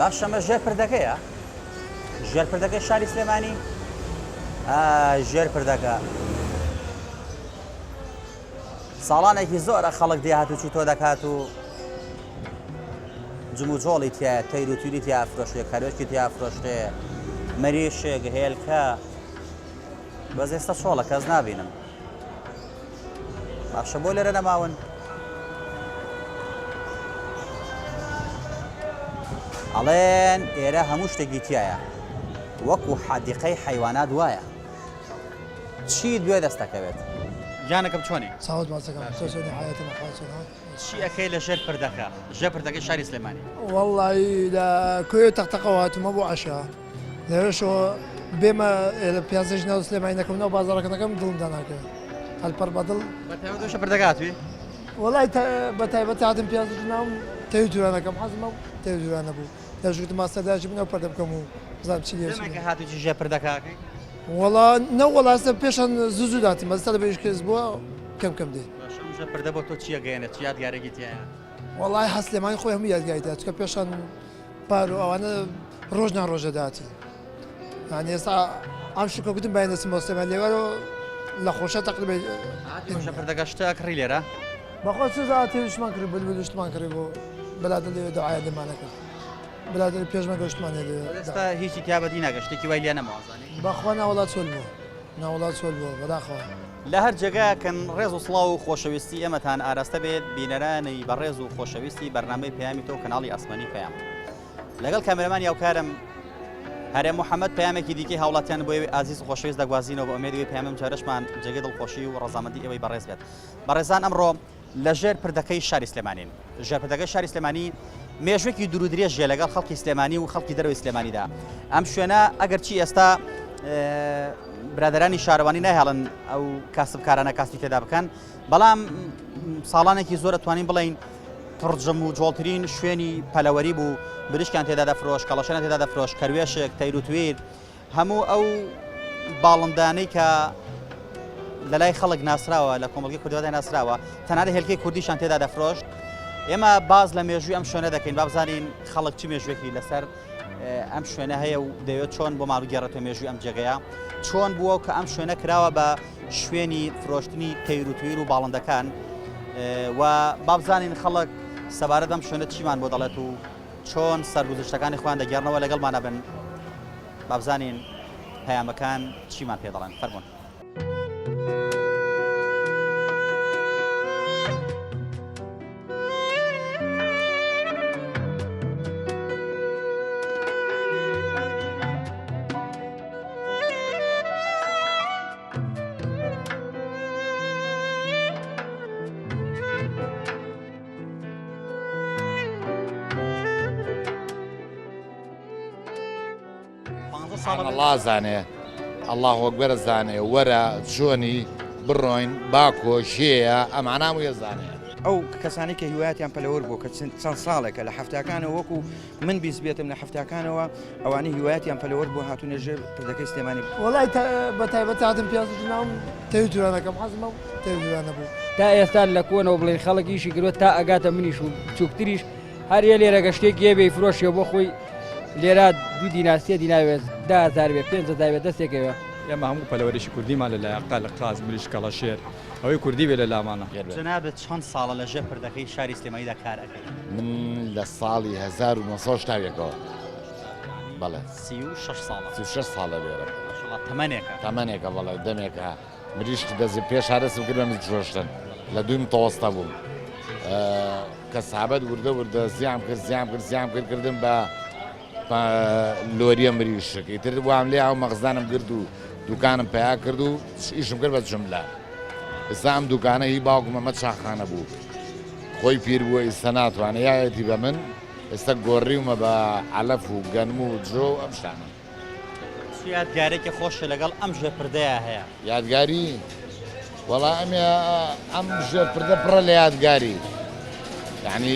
باشە ئەمە ژێر پردەکەیە؟ ژێر پردەکەی شاری سلێمانی؟ ئای ژێر پردەکە. ساڵانێکی زۆرە خەڵک دێ هاتوچوو تۆ دەکات و جموجۆڵی تایە تەیر و تویری تیا فرۆشێ کەرۆکی تیا فرۆشێ مریشک هێلکە بەس ئێستا چۆڵە کەس نابینم باشە بۆ لێرە نەماون؟ ئەڵێن ئێرە هەموو شتێکی تایە وەکو حادیقەی حیوانات وایە چی دوێ دەستەکەوێت گیانەکەم چۆنی؟ ساوت باسەکەم تۆ چۆنی حیاتم خوا چۆنە؟ چی ئەکەی لە ژێر پردەکە؟ ژێر پردەکەی شاری سلێمانی. وەڵڵایی لە کۆیە تەقتەقەوە هاتوومە بۆ عەشا لەوێشەوە بێمە ئێرە پیاسەش ناو سلێمانی نەکەم ناو بازاڕەکە نەکەم دڵم داناکەوێت هەر پڕ بە دڵ. بە تایبەت بۆ ژێر پردەکە هاتووی؟ وەڵای بە تایبەت هاتم پیاسەش ناوم تەوی تورانەکەم حەزم بەو تەوی تورانە بوو لەوێش گوتم با سەردانێکی بنەو پردە بکەم و بزانم چی لێ دەمێکە هاتووی ژێر پردەکە ئەکەی؟ وەڵا نەوەڵا ئێستا پێشان زوو زوو داتم ئێستا لەبەر ئیش کەس بووە کەم کەم دێ. باشە ئەم ژێر پردە بۆ تۆ چی ئەگەیەنێت چ یادگارێکی تیایە؟ وەڵای حە سلێمانی خۆی هەموو یادگاری تیا چونکە پێشان پار و ئەوانە ڕۆژ نا ڕۆژە داتی یانی ئێستا ئەم شوکە گوتم باین دەچم بۆ سلێمانی لێوەرەوە لە خۆشە تەقریبا هاتی ژێر پردەکە شتە ئەکڕی لێرە؟ بەخوا چ تێویشمان کڕی بلبل شتمان کڕی بۆ بەلادە لەوێ دەعایان لێمان نەکرد بلادر پێشمەرگە شتمان هەیە لەوێ. ئێستا هیچی تیا بەدی ناکە شتێکی وای لێ نەماوە زانی. بەخوا ناوەڵا چۆل بووە ناوەڵا چۆل بووە بەداخەوە. لە هەر جێگایەکن ڕێز و سڵاو و خۆشەویستی ئێمەتان ئاراستە بێت بینەرانی بەڕێز و خۆشەویستی بەرنامەی پەیامی تۆ و کەناڵی ئاسمانی پەیام. لەگەڵ کامێرەمانی هاوکارم هەرێم محەممەد پەیامێکی دیکەی هاوڵاتیان بۆ ئێوەی ئازیز و خۆشەویست دەگوازینەوە بە ئومێدی ئەوەی پەیامی ئەم جارەشمان جێگەی دڵخۆشی و ڕەزامەندی ئێوەی بەڕێز بێت. بەڕێزان ئەمڕۆ لە ژێر پردەکەی شاری سلێمانین. ژێر پردەکەی شاری سلێمانی مێژوێکی دوور و درێژیە لەگەڵ خەڵکی سلێمانی و خەڵکی دەرەوەی سلێمانیدا. ئەم شوێنە ئەگەرچی ئێستا برادەرانی شارەوانی ناهێڵن ئەو کاسبکارانە کاسبی تێدا بکەن، بەڵام ساڵانێکی زۆر ئەتوانین بڵێین پڕجم و جۆڵترین شوێنی پەلەوەری بوو، مریشکیان تێدا دەفرۆشت، کەڵەشێنیان تێدا دەفرۆشت، کەروێشک، تەیر و تویر، هەموو ئەو باڵندانەی کە لەلای خەڵک ناسراوە لە کۆمەڵگەی کوردیدا ناسراوە تەنانەت هێلکەی کوردیشان تێدا دەفرۆشت ئێمە باز لە مێژووی ئەم شوێنە دەکەین با بزانین خەڵک چی مێژوێکی لەسەر ئەم شوێنە هەیە و دەیەوێت چۆن بۆ ماڵگێڕێتەوە مێژووی ئەم جێگەیە چۆن بووە کە ئەم شوێنە کراوە بە شوێنی فرۆشتنی تەیر و تویر و باڵندەکان و بابزانین خەڵک سەبارەت بەم شوێنە چیمان بۆ دەڵێت و چۆن سەرگوزشتەکانی خۆیان دەگێڕنەوە لەگەڵمانە بن بابزانین پەیامەکان چیمان پێ دەڵێن فەرمونون. ئەڵا زانێ ئەڵڵاه ئەکبەر زانێ وەرە چۆنی بڕۆین باکۆ شێیە ئەمانە هەمووی زانێ. ئەو کەسانەی کە هیوایەتیان پەلەوەر بووە کە چەند ساڵێکە لە حەفتاکانەوە وەکو من بیستبێتم لە حەفتاکانەوە ئەوانەی هیوایەتیان پەلەوەر بووە هاتوونە ژێر پردەکەی سلێمانی. وەڵای بە تایبەت هاتم پیاسەکی ناوم تەوی تورانەکەم حەزم بەو تەوی تورانە بوو. تا ئێستا لە کۆنەوە بڵێین خەڵک ئیشی کردووە تا ئەگاتە منیش و بچووکتریش هەر یە لێرە گە شتێک یە بێ فرۆشیە بۆ خۆی لێرە دوو دینار سێ دینار بێت 10هزار بێ 5هزار بێ دەستێکەوە. ئێمە هەموو پەلەوەرێکی کوردیمان لە لایە قەل، قاز، مریشک، کەڵەشێر، ئەوەی کوردی بێ لە لامانە. جەنابت چەند ساڵە لە ژێر پردەکەی شاری سلێمانیدا کار ئەکەی؟ من لە ساڵی 1970 ەوە. بەڵێ. 36 ساڵە. 36 ساڵە لێرەم. ماشەڵا تەمەنێکە. تەمەنێکە بەڵێ دەمێکە. مریشک دەزی پێش هەرسم کرد بە مریشک فرۆشتن لە دووی متەوەستە بووم کە سابەت وردە وردە زیام کرد زیام کرد زیام کرد کردم بە لۆریە مریشک ئیتر وام لێ ئەو مەخزانم گرت و دوکانم پیا کرد و ئیشم کرد بە جملە ئێستا ئەم دوکانە هی باوکمە مە چاخانە بوو خۆی پیر بووە ئیستا ناتوانێت یایەتی بە من ئێستا گۆڕیومە بە عەلەف و گەنم و جۆ و ئەم شتانە. چ یادگارێکی خۆشت لەگەڵ ئەم ژێرپردەیا هەیە؟ یادگاری؟ وەڵا ئەمێ ئەم ژێرپردە پڕە لە یادگاری یعنی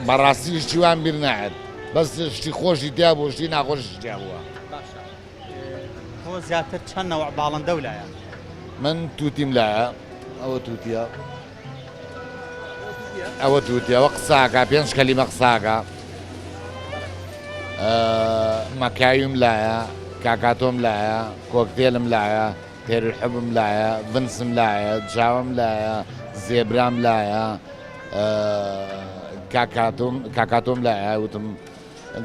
بەڕاستی شتی وام بیر نایەت بەس شتی خۆشی تیا بوو شتی ناخۆشی تیا بووە. باشە تۆ زیاتر چەند نەوع باڵندەو لایە؟ من توتیم لایە ئەوە توتیە. ئەوە توتی ئەوە قساکە پێنج کەلیمە قساکە مەکاویم لایە کاکاتۆم لایە کۆکتێلم لایە تێرحبم لایە ڤنسم لایە جاوم لایە زێبرام لایە کاکاتۆم کاکاتۆم لایە وتم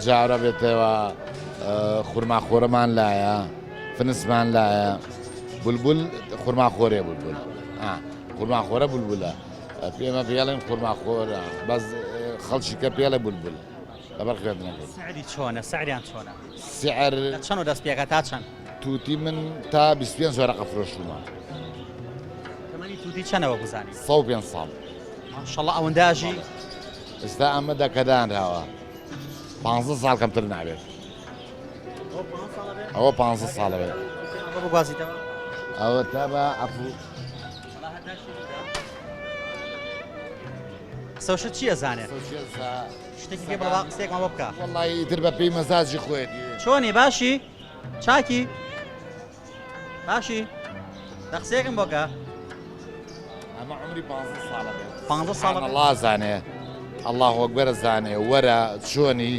جارە بێتەوە خورماخۆرەمان لایە فنسمان لایە بولبول خورماخۆرێ بولبول خورماخۆرە بولبولە پێمە پێڵێن خورماخۆرە بەس خەڵکی کە پێڵێ بولبول لەبەر خوێندنەکەی سعری چۆنە سعریان چۆنە سعر لە چەند دەست پێکە تا چەند توتی من تا 25 وەرەقە فرۆشتومە تەمەنی توتی چەنەوە بزانی 105 ساڵ ماشەڵڵا ئەوەنداژی ئێستا ئەمە دەکەدانراوە پانزە ساڵ کەمتر نابێت ئەوە پانزە ساڵە بێت بگوازیتەوە ئەوە تا بە عەفو قسەوشت چییە زانێ شتێکی پێ بڵێ قسەیەکمان بۆ بکە وەڵی ئیتر بە پێی مەزاجی خۆیەتی چۆنی باشی چاکی باشی دە قسەیەکم بۆ کە. ئەمە عمری 15 ساڵە بێت 15 ساڵە بێت؟ ئەڵڵا زانێ ئەڵڵاه ئەکبەرە زانێ وەرە چۆنی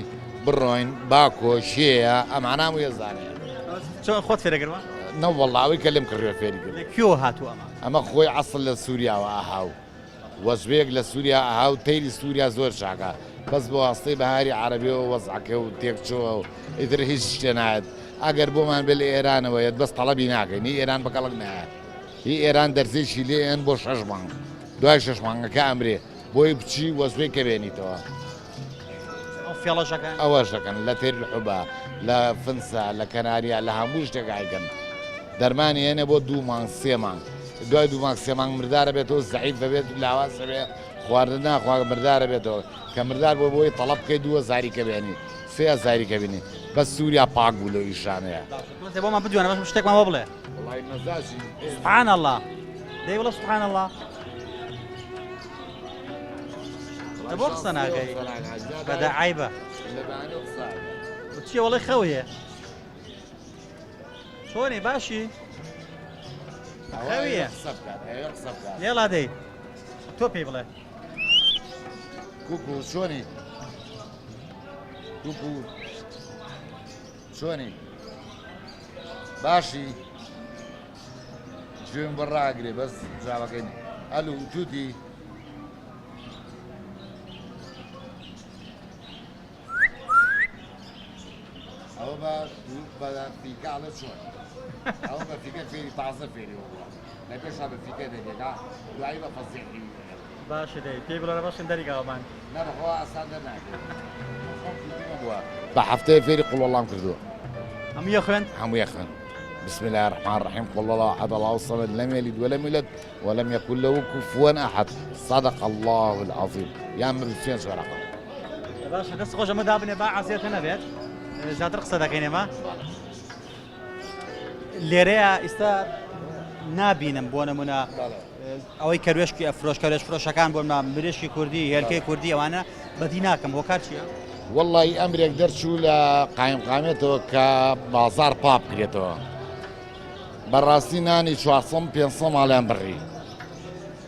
بڕۆین باکۆ شێیە ئەمانە هەمووی زانێ چۆن خۆت فێرەگەروە؟ نەوەڵڵا ئەوەی کە لێم کڕیوە فێری کرد لە کوێوە هاتووە ئەمە؟ ئەمە خۆی عەسڵ لە سووریاوە ئەهاو وەجبەیەک لە سوریا ئەها و تەیری سوریا زۆر چاکە بەس بە واستەی بەهاری عەرەبیەوە وەزعەکە و تێکچۆوە و ئیتر هیچ شتێ نایەت ئەگەر بۆمان بێ لە ئێرانەوە یەت بەس تەڵەبی ناکەین هی ئێران بە کەڵک نایەت هی ئێران دەرزێکی لێ ئێن بۆ شەش مانگ دوای شەش مانگەکە ئەمرێ بۆی بچی وەزبەی کە بێنیتەوە. ئەو فێڵەش دەکەن؟ ئەوەش دەکەن لە تێر الحوبە لە فنسا لە کەناریا لە هەموو شتێک ئایکەن دەرمانی هێنێ بۆ دوو مانگ سێ مانگ دوای دوو مانگ سێ مانگ مردارە بێتەوە زەعیف دەبێت لاواز دەبێ خواردن ناخوا مردارە بێتەوە کە مردار بۆ بۆی تەڵەب بکەی دوو هەزاری کە بێنی سێ هەزاری کە بینی بەس سووریا پاک بوو لەو ئیشانەیە. باشە تۆزێ بۆمان بدوێنە بەس شتێکمان بۆ بڵێ. وەڵای مەزاجی. سبحان اللە دەی بڵێ سبحان اللە. دە بۆ قسە ناکەی بەدە عیبە چیە وەڵی خەویە چۆنی باشی خەویە یاڵا دەی تۆ پێی بڵێ کوکو چۆنی کوکو چۆنی باشی گوێم بە ڕاگرێ بەس جوابەکەی ئەلو توتی ئەوە بە بە فیکە ئەڵێ چۆن ئەوە بە فیکە فێری تازە فێری بووە لە پێشا بە فیکە دەبێکا دوایی بە فەزیحی باشە دەی پێی بڵێ بەشن دەریگاوەمان نا بەخوا ئاسان دەرناکەوێت بە هەفتەیە فێری قوڵەڵام کردووە هەمووی خوێند هەمووی خوێند بسم الله الرحمن الرحیم قل الله احد الله الصمد لم يلد ولم يولد ولم يكن له كفوا احد صدق الله العظيم یان من پێنج وەرەقە باشە دەست خۆش ئەمە دابنێ با عەزیەتە نەبێت زیاتر قسە دەکەین ئێمە لێرەیە ئیستا نابینم بۆ نمونە ئەوەی کەروێشکی ئەفرۆش کەروێش فرۆشەکان بۆ نمونە مریشکی کوردی هێلکەی کوردی ئەوانە بەدی ناکەم هۆکار چییە؟ وەڵی ئەمرێک دەرچوو لە قایمقامێتەوە کە بازار پاک بکرێتەوە بەڕاستی نانی 400 500 ماڵیان بڕی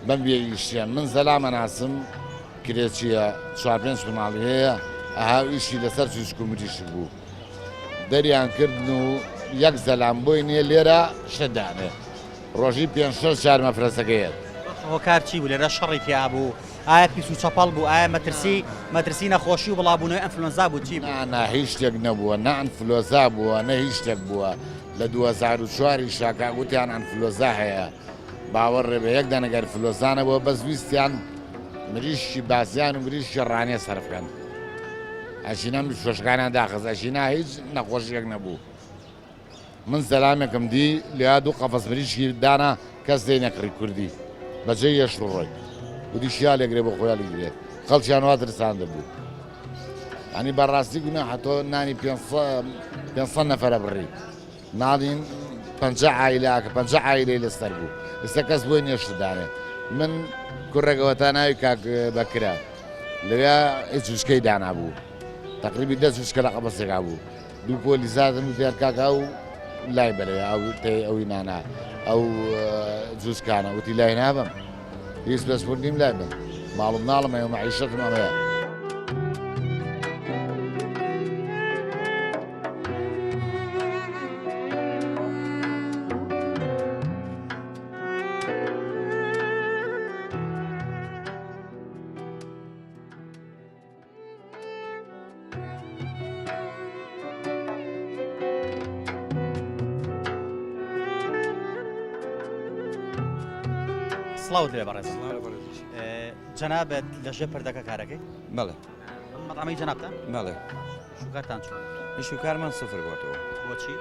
بەم بێئیشیە من زەلامە ناسم کرێچیە چوار پێنج مناڵی هەیە ئەها ئیشی لەسەر چوچک و مریشک بوو دەریان کردن و یەک زەلام بۆی نییە لێرە شت دانێ ڕۆژی پێنج شەش جار مەفرەزەکە یەت. هۆکار چی بوو لێرە شەڕی تیا بوو ئایا پیس و چەپەڵ بوو ئایا مەترسی مەترسی نەخۆشی و بڵاوبوونەوەی ئەنفلۆنزا بوو چی بوو؟ نا نا هیچ شتێک نەبووە نە ئەنفلۆزا بووە نە هیچ شتێک بووە لە 2004 یشا کە وتیان ئەنفلۆزا هەیە باوەڕێ بە یەک دانە گەر فلۆزا نەبووە بەس ویستیان مریشکی بازیان و مریشکی ڕانیە سەرف کەن ئەژینا مریشکەکانیان داخست ئەژینا هیچ نەخۆشیەک نەبوو من زەلامێکم دی لێیا دوو قەفەس مریشکی دانا کەس لێی نەکڕی کوردی بەجێ یەشت و ڕۆی وتی شیا لێگرێ بۆ خۆیان لێگرێ خەڵکیان وا ترساندبوو ینی بەڕاستی گوناحە تۆ نانی 500 نەفەرە بڕی ناڵین 50 عایلە کە 50 عایلەی لەسەر بوو ئێستا کەس بۆی نییە شت دانێ من کوڕێکەوە تا ناوی کاک بەکرە لەوێ هیچ وشکەی دانابوو تقریبی دەست وشکە لە قەبەسێکا بوو دوو پۆلیس هاتن وتیان کاکە ئەو لای بەرەوێ ئەو تەی ئەوی نانا ئەو جوزکانە وتی لای نابم هیچ پەسپۆرت نیم لای بم. ماڵ و مناڵم هەیە و مەعیشەتم ئەمەیە. سڵاوت لێ بەڕێز جەنابەت لە ژێ پردەکە کارەکەی بەڵێ مەطعەمەی جەنابتە بەڵێ شوکارتان چۆن شوکارمان سفر بۆتەوە بۆچی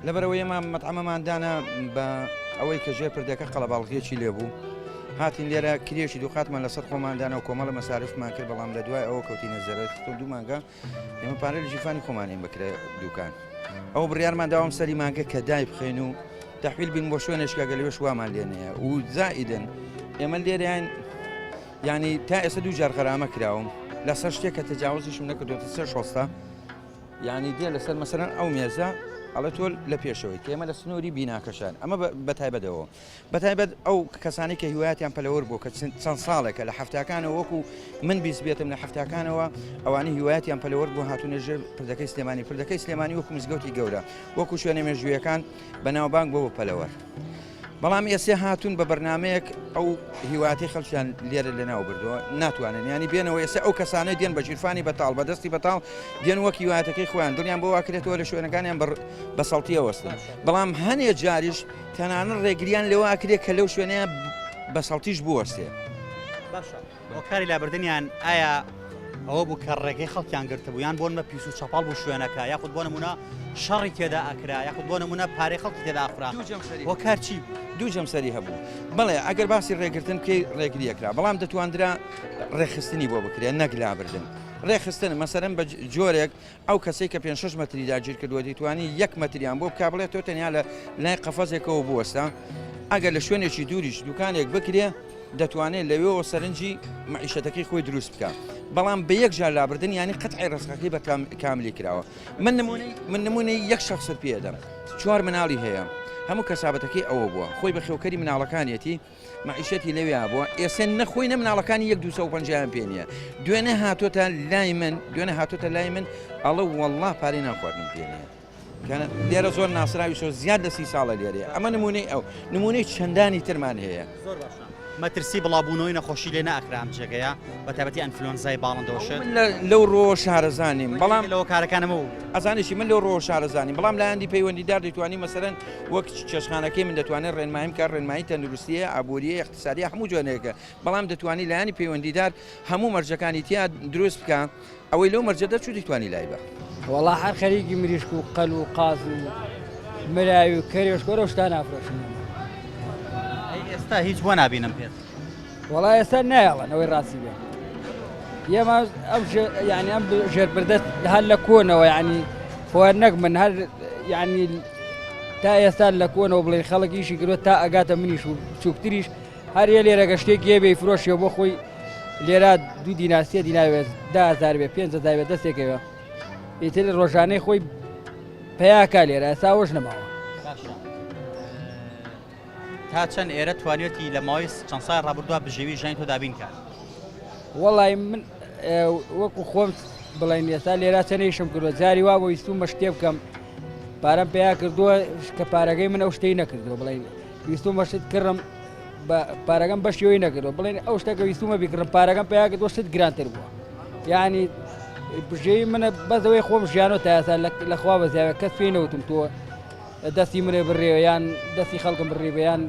لەبەرەوە ئێمە مەطعەمەمان دانا بە ئەوەی کە ژێر پردەکە قەڵەباڵغیەکی لێبوو هاتین لێرە کرێکی دووقاتمان لەسەر خۆمان دانا و کۆمەڵە مەسارفمان کرد بەڵام لە دوای ئەوە کەوتینە زەرەر تۆ دوو مانگە ئێمە پارە لە ژیرفانی خۆمانین بکرێ دوکان ئەو بڕیارمان داوام سەری مانگە کە دای بخەین و تەحویل بین بۆ شوێنێک کە گەلوێش وامان لێنەیە و زائیدن ئێمە لێرەیان ینی تا ئێستا دوو جار غەرامە کراوم لەسەر شتێک کە تەجاوزیشم نەکردوتە سەر شۆستە یانی دێ لەسەر مەسەلەن ئەو مێزە ئەڵێ تۆ لە پێشەوەی کە ئێمە لە سنووری بیناکەشان ئەمە بە تایبەتەوە بە تایبەت ئەو کەسانی کە هیوایەتیان پەلەوەر بوو کە چەند ساڵێکە لە هەفتاکانەوە وەکو من بیست بێتم لە هەفتاکانەوە ئەوانی هیوایەتیان پەلەوەر بوو هاتوونە ژێر پردەکەی سلێمانی پردەکەی سلێمانی وەکو مزگەوتی گەورە وەکو شوێنە مێژوویەکان بەناوبانگ بۆ پەلەوەر. بەڵام ئێسێ هاتوون بە بەرنامەیەک ئەو هیواتەی خەڵکیان لێرە لەناو بردووە ناتوانن ینی بێنەوە ئێستا ئەو کەسانە دێن بە ژیرفانی بەتاڵ بە دەستی بەتاڵ دێن وەک هیواتەکەی خۆیان دڵیان بۆ واکرێتەوە لە شوێنەکانیان بە سەڵتیە وەستن بەڵام هەنێ جاریش تەنانە ڕێگریان لەوە ئەکرێت کە لەو شوێنەیە بە سەڵتیش بوەستێ. باشە هۆکاری لابردنیان ئایا ئەوە بوو کە ڕێگەی خەڵکیان گرتبوو یان بۆ نمە پیس و چەپاڵ بوو شوێنەکە یاخود بۆ نمونە شەڕی تێدا ئەکرا یاخود بۆ نمونە پارەی خەڵکی تێدا ئەخورا هۆکار چی بوو؟ دوو جەمسەری هەبوو بەڵێ ئەگەر باسی ڕێگرتن بکەی ڕێگری ئەکرا بەڵام دەتواندرا ڕێکخستنی بۆ بکرێت نەک لابردن ڕێکخستن مەسەرەن بە جۆرێک ئەو کەسەی کە پێنج شەش مەتری داگیر کردووە دەیتوانی یەک مەتریان بۆ بکا بڵێ تۆ تەنیا لە لای قەفەزێکەوە بوەستە ئەگەر لە شوێنێکی دووریش دوکانێک بکرێ دەتوانێت لەوێەوە سەرنجی مەعیشەتەکەی خۆی دروست بکە بەڵام بە یەک جار لابردن ینی قەتعی ڕزقەکەی بە کاملی کراوە من نمونەی من نمونەی یەک شخصت پێدەم چوار مناڵی هەیە هەموو کەسابەتەکەی ئەوە بووە خۆی بە خێوکەری مناڵەکانیەتی مەعیشەتی لەویا بووە ئێسێ نە خۆی نە مناڵەکانی یەک 250یان پێ نییە دوێنێ هاتۆتە لای من دوێنێ هاتۆتە لای من ئەڵە والله پارەی نان خواردنم پێ نییە لێرە زۆر ناسراوی شۆ زیاد لە سی ساڵە لێرەیە ئەمە نمونەی ئەو نمونەی چەندانی ترمان هەیە زۆر باشە مەترسی بڵاوبوونەوەی نەخۆشی لێ ناکرا ئەم جێگەیە بە تایبەتی ئەنفلۆنزای باڵندەوەشت من لەو ڕۆ شارەزانیم بەڵام لەوە کارەکانەمە و ئەزانیشی من لەو ڕۆ شارەزانیم بەڵام لایەندی پەیوەندیدار دەتوانی مەسەرەن وەک چێشتخانەکەی من دەتوانێت ڕێنماییم بکات، ڕێنمایی تەندروستییە، ئابوورییە، ئیقتیسادییە، هەموو جۆرێکە، بەڵام دەتوانی لایەنی پەیوەندیدار هەموو مەرجەکانی تیا دروست بکا، ئەوەی لەو مەرجە دەرچوو دەیتوانی لای بە. وەڵا هەر خەریکی مریشک و قەل و قاز و مراوی و کەرێشک و ئەو شتانە ئەفرۆشم. ئەی ئێستا هیچ بۆ نابینم پێت؟ وەڵا ئێستا نایەڵن ئەوەی ڕاستی بێ ئێمە ئەم یعنی ئەم ژێربردە هەر لە کۆنەوە یعنی خۆر نەک من هەر یعنی تا ئێستا لە کۆنەوە بڵێ خەڵک ئیشی کردوە تا ئەگاتە منیش و بچووکتریش هەر یە لێرە گەشتێک گێ بێ فرۆشیە بۆ خۆی لێرە دوو دینار سێ دینار بێت 10هزار بێ 5هزار بێ دەستێکەوە ئیتر ڕۆژانەی خۆی پیاکە لێرە ئێستا وەش نەماوە. باشە تا چەند ئێرە توانیوێتی لە ماوەی چەند ساڵی ڕابردووە بژێوی ژیانی تۆ دابین کات؟ وەڵی من وەکو خۆم بڵێن ئێستا لێرا چەنەیشم کردووە جاری وا بۆ ویستومە شتێ بکەم پارەم پیا کردووە کە پارەکەی من ئەو شتەی نەکردووە بڵێن ویستومە شت کڕم پارەکەم بەشیەوەی نەکردووە بڵێن ئەو شتەکە ویستومە بیکڕم پارەکەم پیا کردووە شت گرانتر بووە یعنی بژێوی منە بەزەوەی خۆم ژیانەوە تا ئێستا لەخوا بەزیاوە کەس پێی نەوتم تۆ دەستی منێ بڕێ یان دەستی خەڵکم بڕی بە یان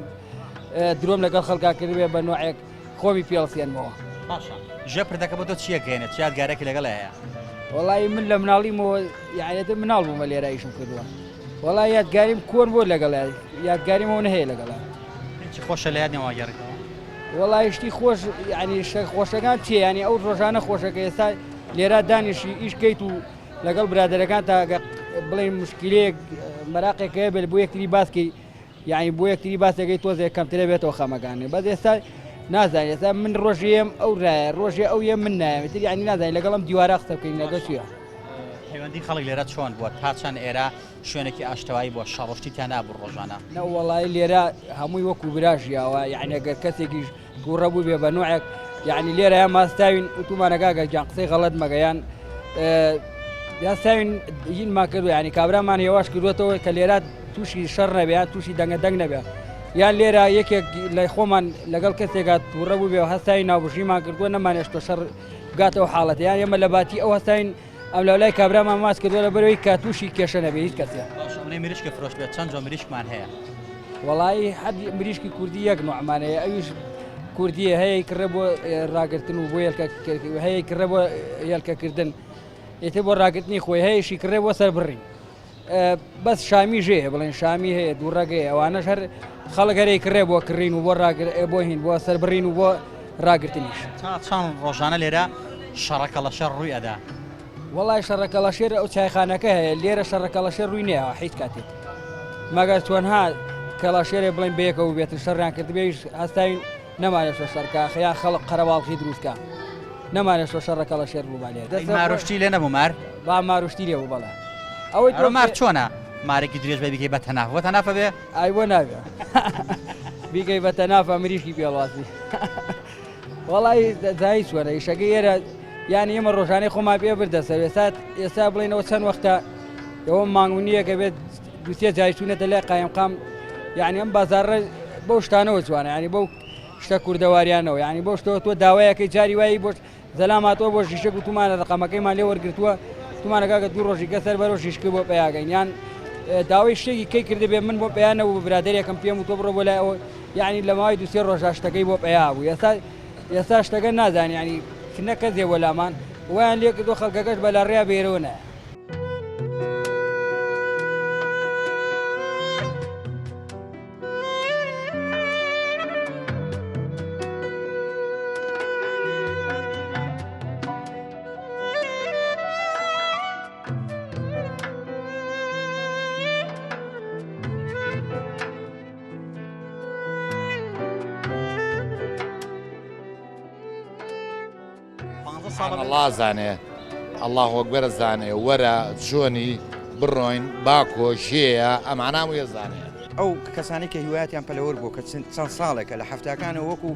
درۆم لەگەڵ خەڵکا کردبێ بە نوعێک خۆمی پێڵسێنمەوە. باشە ژێ پردەکە بۆ تۆ چییە گەێنێت چ یادگارێکی لەگەڵ هەیە؟ وەڵی من لە مناڵیمەوە یعنی مناڵ بوومە لێرە ئیشم کردووە وەڵا یادگاریم کۆن بۆ لەگەڵ یادگاریمەوە نەهەیە لەگەڵ چی خۆشە لە یاد نێوە گەڕیتەوە؟ وەڵی شتی خۆش یعنی شە خۆشەکان چیە یعنی ئەو ڕۆژانە خۆشەکە ئێستا لێرە دانیشی ئیش کەیت و لەگەڵ برادەرەکان تا بڵێن مشکلەیەک مەراقێک هەیە بێت بۆ یەکتری باسکەی یعنی بۆ یەکتری باسەکەی تۆزێک کەمترە بێتەوە خەمەکانی بەس ئێستا نازانێت ئێستا من ڕۆژێم ئەو رایە ڕۆژێ ئەو یە من نایەم تر یعنی نازانین لەگەڵم دیوارە قسە بکەین لەگەڵ چیە پەیوەندی خەڵک لێرە چۆن بووە تا چەند ئێرە شوێنێکی ئاشتەوایی بووە شەڕۆشتی تیا نابوو ڕۆژانە نەوەڵی لێرە هەمووی وەکو برا ژیاوە یعنی ئەگەر کەسێکیش تووڕە بوو بێ بە نوعێک یعنی لێرە یا ماستاوین وتومانە گاگە گیان قسەی غەڵەت مەگە یان یاساوین هینمان کردو ینی کابرامان هێواش کردوێتەوە کە لێرە تووشی شەڕ نەبێ یان تووشی دەنگە دەنگ نەبێ یان لێرە یەکێک لە خۆمان لەگەڵ کەسێکا تووڕە بوو بێ هەستای ناوبژیمان کردووە نەمانێشتۆ شەڕ بگاتەوە حاڵەت یان ئێمە لە باتی ئەو هەستاین ئەم لەولای کابرامان ماچ کردووە لە بەرەوەی کە تووشی کێشە نەبێ هیچ کەسێ. باشە ئەمنەی مریشکە فرۆشت بێت چەند جۆر مریشکمان هەیە؟ وەڵایی هەر مریشکی کوردی یەک نوعمان هەیە ئەویش کوردیە هەیە کڕێ بۆ ڕاگرتن و بۆ یەلکە هەیە کڕێ بۆ یەلکەکردن ئێتر بۆ ڕاگرتنی خۆی هەیەشی کڕێ بۆ سەربڕین. بەس شامی ژێ بڵێن شامی هەیە دووڕەگەی ئەوانەش هەر خەڵک هەرەی کڕێ بۆ کڕین و بۆ ڕاگر بۆ هین بۆ سەربڕین و بۆ ڕاگرتنیش. تا چەند ڕۆژانە لێرە شەڕە کەڵەشێر ڕووی ئەدا؟ وەڵای شەڕە کەڵەشێر ئەو چایخانەکە هەیە لێرە شەڕە کەڵەشێر ڕووی نەیاوە هیچ کاتێک مەگەر چۆنها کەڵەشێرێ بڵێن بەیەکەوە بێتن شەڕیان کردبێیش هەستاوین نەمانێشتوە شەڕکا یان خەڵک قەرەباڵخی دروستکا نەمانێشتوە شەڕە کەڵەشێر بوو با لێرە دەی ماروشتی لێ نەبوو مار؟ با ماروشتی لێ بوو بەڵێ ئەوەی تۆ مار چۆنە مارێکی درێژ بێ بیکەی بە تەناف بۆ تەنافە بێ؟ ئای بۆ نابێ بیکەی بە تەنافە مریشکی پێڵاسی وەڵی زای چۆنە ئیشەکە ئێرە یان ئێمە ڕۆژانەی خۆمان پێ بردە سەر ئێستا ئێستا بڵێنەوە چەند وەختە ئەوە مانگونیەکە بێت دوسێ جای چوونەتە لای قایمقام یعنی ئەم بازاڕە بەو شتانەوە جوانە یعنی بەو شتە کوردەواریانەوە یعنی بۆ شتەوە تۆ داوایەکەی جاری وایی بۆ زەلاماتەوە بۆ ژیشک و تومانە ڕقەمەکەیمان لێ وەرگتووە تومانە کاکە دوو ڕۆژی کە سەر بەرەو ژیشک بۆ پیاگەین یان داوای شتێکی کەی کردبێ من بۆ پیانەوە بە برادێکم پێم و تۆ بڕۆ بۆ لای ئەوە یعنی لە ماوەی دوسێ ڕۆژا شتەکەی بۆ پیا بوو ئێستا ئێستا شتەکە نازانانی ینی نەکەزێ وەلامان ویان لێکردو خەڵکەکەش بە لە ڕێیا بێرەوە نایە. ئەڵا زانێ ئەڵڵاه ئەکبەر زانێ وەرە چۆنی بڕۆین باکۆ شێیە ئەمانە هەمووی زانێ. ئەو کەسانەی کە هیوایەتیان پەلەوەر بووە کە چەند ساڵێکە لە حەفتاکانەوە وەکو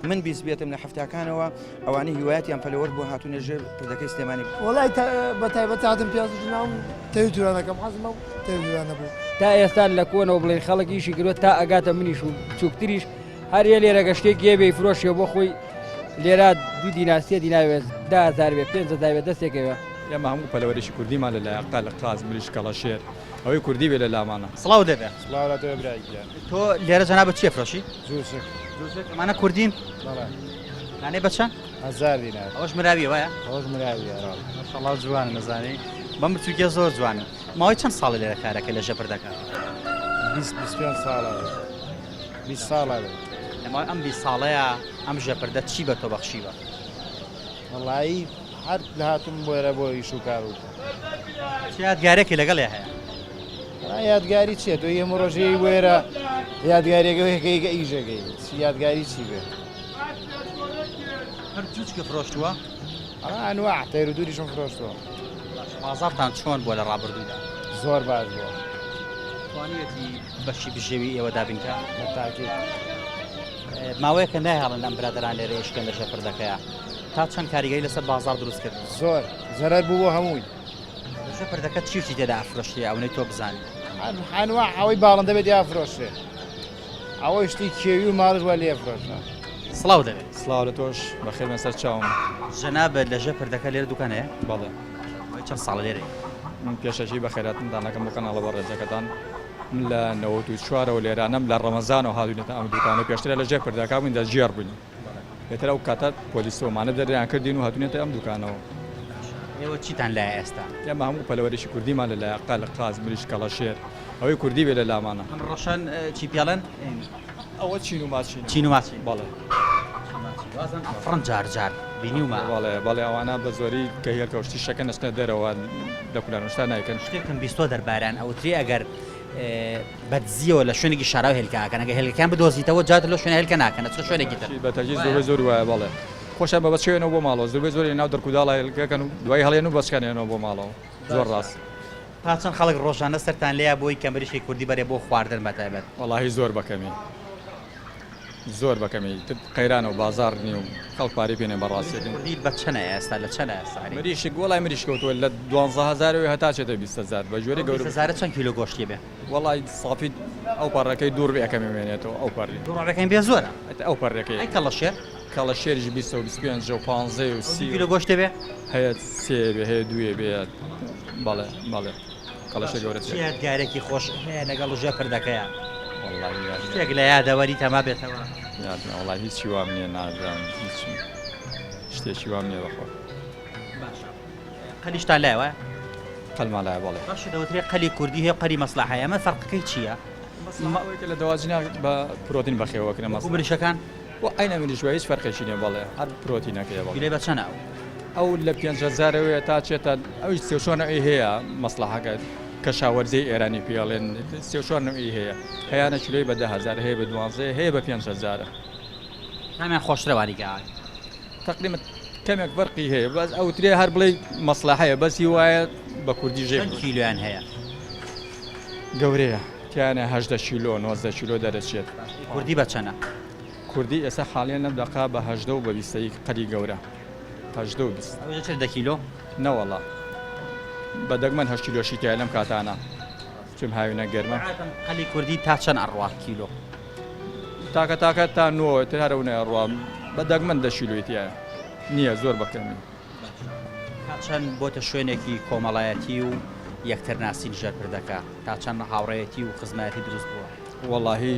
من بیستبێتم لە حەفتاکانەوە ئەوانەی هیوایەتیان پەلەوەر بووە هاتوونە ژێر پردەکەی سلێمانی. وەڵای بە تایبەتی هاتم پیاز و جناوم تەوی تورانەکەم حەزم بەو تەوی تورانە بوو. تا ئێستا لە کۆنەوە بڵێین خەڵک ئیشی کردووە تا ئەگاتە منیش و بچووکتریش هەر یە لێرە گە شتێک یە بێ فرۆشیە بۆ خۆی لێرە دوو دینار سێ دینار بێت 10هزار بێ 5هزار بێ دەستێکەوە. ئێمە هەموو پەلەوەرێکی کوردیمان لە لایە قەل، قاز، مریشک، کەڵەشێر، ئەوەی کوردی بێ لە لامانە. سڵاو لێ بێ. سڵاو لە تۆ برای گیان. تۆ لێرە جەنابت چی ئەفرۆشی؟ جوچک. جوچک ئەمانە کوردین؟ بەڵێ. دانەی بە چەند؟ هەزار دینار. ئەوەش مراویە وایە؟ ئەوەش مراویە ڕاڵ. ماشاءاللە جوانن ئەزانی بەم بچووکیە زۆر جوانن. ماوەی چەند ساڵە لێرە کارەکەی لە ژەپردەکە؟ 20 25 ساڵە. 20 ساڵە بێ. لە ماوەی ئەم 20 ساڵەیا ئەم ژەپردە چی بە تۆ بەخشیوە؟ وەڵایی هەر لە هاتووم بۆ ئێرە بۆ ئیش و کار و. چ یادگارێکی لەگەڵێ هەیە؟ وەڵا یادگاری چییە تۆ هەموو ڕۆژێی بۆ ئێرە یادگاریەکە یەکەیەکە ئیشەکەی چ یادگاری چی بێ؟ هەر جوچکە فرۆشتووە؟ ئەڵا ئەنواع تەیر و دووریشم فرۆشتووە. باشە بازاڕتان چۆن بووە لە ڕابردوودا؟ زۆر باش بووە. توانیویەتی بەشی بژێوی ئێوە دابین کا؟ بە تاکید. ماوەیەکە نایهڵن ئەم برادەران لێرە ئیش بکەن لە ژێر پردەکەیا. تا چەند کاریگەری لەسەر بازاڕ دروست کرد؟ زۆر. زەرەر بوو بۆ هەمووی. لە ژێر پردەکە چی و چی تێدا ئەفرۆشرێ ئەونەی تۆ بزانی؟ ئەنواع ئەوەی باڵندە بێت ئەفرۆشرێ. ئەوەی شتی کێوی و ماڵش وا لێ ئەفرۆشرا. سڵاو دەبێ. سڵاو لە تۆش بەخێر بێن سەر چاوم. جەنابت لە ژێر پردەکە لێرە دوکان هەیە؟ بەڵێ. ماوەی چەند ساڵە لێرەی؟ من پێشەکی بەخێرهاتنتان ئەکەم بۆ کەناڵە بەڕێزەکەتان. من لە 94ەوە لێرانەم لە ڕەمەزانەوە هاتوینەتە ئەم دوکانە پێشترە لە ژێر پردەکە بووین دەستگێڕ بووین پێتر ئەو کاتە پۆلیس و ئەمانە دەریان کردین و هاتوینەتە ئەم دوکانەوە. ئێوە چیتان لایە ئێستا؟ ئێمە هەموو پەلەوەرێکی کوردیمان لە لایە قەل، قاز، مریشک، کەڵەشێر، ئەوەی کوردی بێ لە لامانە. ئەم ڕەشەن چی پێڵێن؟ ئەوە چین و ماچینە. چین و ماچین. بەڵێ. وازم ئەفڕن جار جار بینیومە. بەڵێ بەڵێ ئەوانە بە زۆری کە هێلکە و شتی شەکەن ئەچنە دەرەوە لە کولان و شتا نایکەن. شتێکم بیستوە دەربارەیان ئەوترێ ئەگەر بە دزیەوە لە شوێنێکی شاراوە هێلکە ئەکەن ئەگەر هێلکەکەیان بدۆزیتەوە جار لەو شوێنە هێلکە ناکەن ئەچنە شوێنێکی تر. بە تەرکیز زۆربەی زۆر وایە بەڵێ خۆشیان بە بەچکەوێنەوە بۆ ماڵەوە زۆربەی زۆری لەناو دڕکوداڵا هێلکەکەن و دوایی هەڵێن و بەچکەنێنەوە بۆ ماڵەوە زۆر ڕاست. تا چەند خەڵک ڕۆژانە سەرتان لێیە بۆی کە مریشکی کوردی بەرێ بۆ خواردن بە تایبەت؟ وەڵاهی زۆر بە کەمی. زۆر بەکەمی تر قەیرانە و بازاڕ نیە و خەڵک پارەی پێ نیە بەڕاستیەکەی. کوردی بە چەنە ئێستا لە چەنە سعری؟ مریشک وەڵای مریشک کەوتووە لە دوانزە هەزارەوەی هەتا چێتە 20 هەزار بە گوێرەی گەورە 20 هەزارە چەند کیلۆ گۆشتی بێ؟ وەڵای سافی ئەو پەڕەکەی دوو ڕبعەکەم مێنێتەوە ئەو پەڕی دوو ڕبعەکەی بێ زۆرە ئەو پەڕەکەی ئەی کەڵەشێر؟ کەڵەشێریش 20 و 25 و 15 و 30 کیلۆ گۆشتێ بێ؟ هەیە سێ بێ هەیە دووێ بێ بەڵێ بەڵێ. کەڵەشە گەورە چ یادگارێکی خۆش هەیە لەگەڵ ژێر پردەکەیە؟ شتێک لە یادەوەری تەما بێتەوە؟ وەڵای هیچی وام نییە نازانم هیچ شتێکی وام نییە بەخۆ. باشە قەلیشتان لایە وایە؟ قەلمان لایە بەڵێ. باشە دەوترێ قەلی کوردی هەیە و قەلی مەسڵەحە هەیە ئەمە فەرقەکەی چییە؟ مەسڵەحە کە لە دەواجنا بە پرۆتین بەخێوەکرێ مەسڵەحە. مریشەکان؟ وە عەینە مریش وایە هیچ فەرقێکی نیە بەڵێ هەر پرۆتینەکەیە بەڵێ. کیلۆی بە چەنە ئەو؟ ئەو لە پێنج هەزارەوەیە تا چێتە ئەویش سێ و چوار نەوعی هەیە مەسڵەحەکە کەشاوەرزەی ئێرانی پێ ئەڵێن سێ و چوار نەوعی هەیە هەیانە کیلۆی بە 10000 هەیە بە دوانزەیە هەیە بە 5000 کامیان خۆشترە وانی گاوان؟ تقریبا کەمێک فەرقی هەیە بەس ئەوترێ هەر بڵێ مەسڵەحەیە بەس هی وایە بە کوردی ژێ چەند کیلۆیان هەیە؟ گەورەیە تیانە 18 کیلۆ 19 کیلۆ دەرەچێت. کوردی بە چەنە؟ کوردی ئێستا حاڵیان لەم دەقە بە 18 و بە 20 قەدی گەورە 18 و 20. ئەوەش دەچێتە دە کیلۆ؟ نەوەڵا بە دەگمەن هەشت کیلۆشی تیایە لەم کاتانە چون هاوینە گەرمە. عادەتەن قەلی کوردی تا چەند ئەڕوا کیلۆ؟ تاکە تاکە تا نۆ تر هەر ئەونە ئەڕوا بە دەگمەن دە کیلۆی تیایە نییە زۆر بە کەمی. تا چەند بۆتە شوێنێکی کۆمەڵایەتی و یەکتر ناسین ژێر پردەکە؟ تا چەند هاوڕێیەتی و خزمایەتی دروست بووە؟ وەڵاهی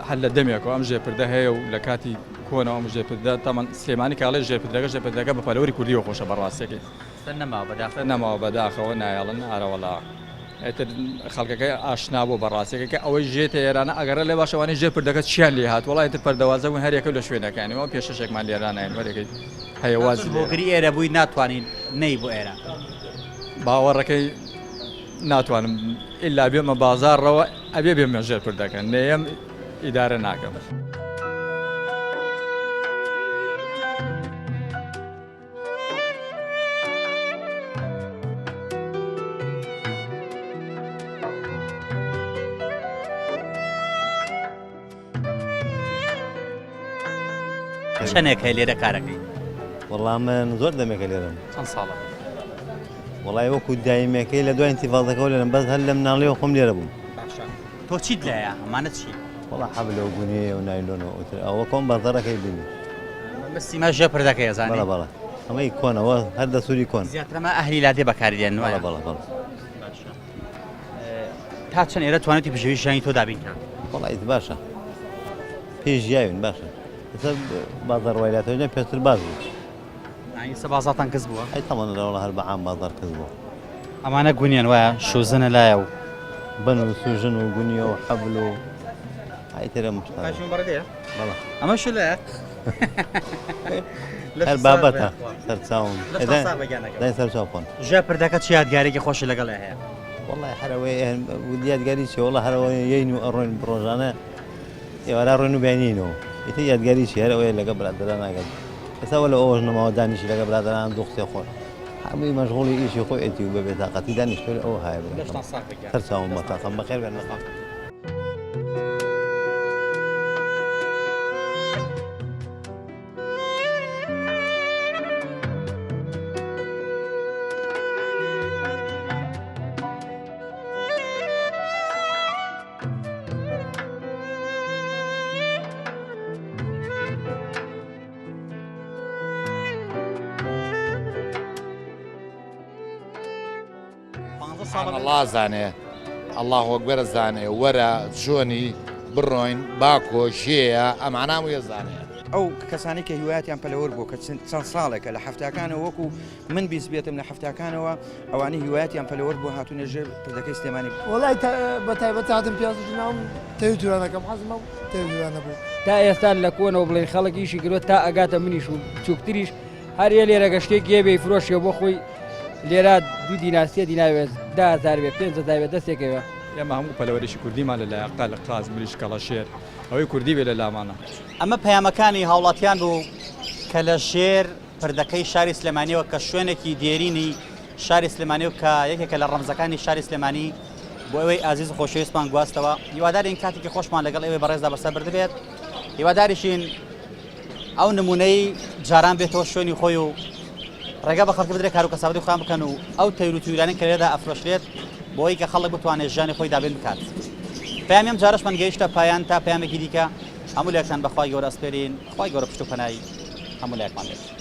هەر لە دەمێکەوە ئەم ژێرپردە هەیە و لە کاتی کۆنەوە ئەم ژێرپردە تەمەن سلێمانی کاڵێ ژێرپردەکە ژێرپردەکە بە پەلەوەری کوردیەوە خۆشە بەڕاستەکەی ئێستا نەماوە بەداخەوە نەماوە بەداخەوە نایەڵن ئارەوەڵا ئیتر خەڵکەکە ئاشنا بوو بەڕاستەکە کە ئەوەی ژێتە ئێرانە ئەگەڕێ لێ باشەوانی ژێر پردەکە چیان لێ هات وەڵا ئیتر پەردەوازە بوون هەریەکە لە شوێنەکانی ئەوە پێشەشێکمان لێرا ناین وەرەکەی هەیە وازی لێ هۆگری ئێرە بووی ناتوانین نەی بۆ ئێرە باوەڕەکەی ناتوانم ئیلا بێمە بازاڕەوە ئەبێ بێمە ژێر پردەکە نەیەم ئیدارە ناکەم. چەندێک هەیە لێرە کارەکەی؟ وەڵا من زۆر دەمێکە لێرەم. چەند ساڵە؟ وەڵای وەکو دایمەکەی لە دوای ئینتیفازەکەەوە لێرەم بەس هەر لە مناڵیەوە خۆم لێرە بووم. باشە تۆ چیت لایە ئەمانە چی؟ وەڵا حەبلە و گونیە و نایلۆن و ئەوتر ئەوە کۆم بازاڕەکەی بینی. مەبەستی مە ژێر پردەکەی ئەزانی؟ بەڵێ بەڵێ ئەمەی کۆنەوە هەر دەسووری کۆن. زیاتر ئەمە ئەهلی لادێ بەکاری دێنن وایە؟ بەڵێ بەڵێ بەڵێ. باشە تا چەند ئێرە توانێتی بژێوی ژیانی تۆ دابین کات؟ وەڵا ئیت باشە پێی ژیاوین باشە ئێستا بازاڕ وای لاتەوە نە پێشتر باش بوو. ئێستا بازاڕتان کز بووە؟ ئەی تەمەن لەوەڵا هەر بە عام بازاڕ کز بووە. ئەمانە گونیان وایە شوزنە لایە و بەن و سوژن و گونیە و حەبل و ئای ترە مشتانە. باشم بەڕێدەیە؟ بەڵێ. ئەمە شلەیە؟ هەر بابەتە سەرچاوم. دای سەرچاو خۆن. ژێ پردەکە چ یادگارێکی خۆشی لەگەڵ هەیە؟ وەڵای هەرەوەی یادگاری چیە وەڵا هەرەوەی یەین و ئەڕۆین ڕۆژانە ئێوارە ڕۆین و بینینەوە ئیتر یادگاری چی هەر ئەوەیە لەگە برادەران ناگەن ئێستا وەلە ئەوەش نەماوە دانیشی لەگە برادەران دوو قسەی خۆش هەمووی مەشغوڵی ئیشی خۆیەتی و بە بێتاقەتی دانیشتووە ئەوە هایە لەشتان ساغ بێ گیان. سەرچاوم بەتاقەم بەخێر بێن لەخوا. ئەڵا زانێ ئەڵڵاه ئەکبەر زانێ وەرە چۆنی بڕۆین باکۆ شێیە ئەمانە هەمووی زانێ. ئەو کەسانەی کە هیوایەتیان پەلەوەر بووە کە چەند ساڵێکە لە حەفتاکانەوە وەکو من بیستبێتم لە حەفتاکانەوە ئەوانەی هیوایەتیان پەلەوەر بووە هاتوونە ژێر پردەکەی سلێمانی. وەڵای بە تایبەت هاتم پیاز ناوم تەوی تورانەکەم حەزمە و تەوی تورانە بوو. تا ئێستا لە کۆنەوە بڵێن خەڵک ئیشی کردوە تا ئەگاتە منیش و بچوکتریش هەر یە لێرە گە شتێک یە بێ فرۆشیە بۆ خۆی لێرە دوو دینار سێ دینار بێ 10000 بێ 5000 بێ دەستێکەوە. ئێمە هەموو پەلەوەرێکی کوردیمان لە لایە قەل، قاز، مریشک، کەڵەشێر، ئەوەی کوردی بێ لە لامانە. ئەمە پەیامەکانی هاوڵاتیان بوو کە لە ژێر پردەکەی شاری سلێمانیەوە کە شوێنێکی دێرینی شاری سلێمانی و کە یەکێکە لە ڕەمزەکانی شاری سلێمانی بۆ ئێوەی ئازیز و خۆشەویستمان گواستەوە هیوادارین کاتێکی خۆشمان لەگەڵ ئێوەی بەڕێزدا بەسەر بردبێت. هیواداریشین ئەو نمونەی جاران بێتەوە شوێنی خۆی و ڕێگە بە خەڵکی بدرێت کار و کەسابەتی خۆیان بکەن و ئەو تەیر و تویرانەی کە لێرەدا ئەفرۆشرێت بۆی کە خەڵک بتوانێت ژیانی خۆی دابین بکات. پەیامی ئەم جارەشمان گەیشتە پایان تا پەیامێکی دیکە هەموو لایەکتان بە خوای گەورە ئەسپێرین خوای گەورە پشت و پەنای هەموو لایەکمان بێت.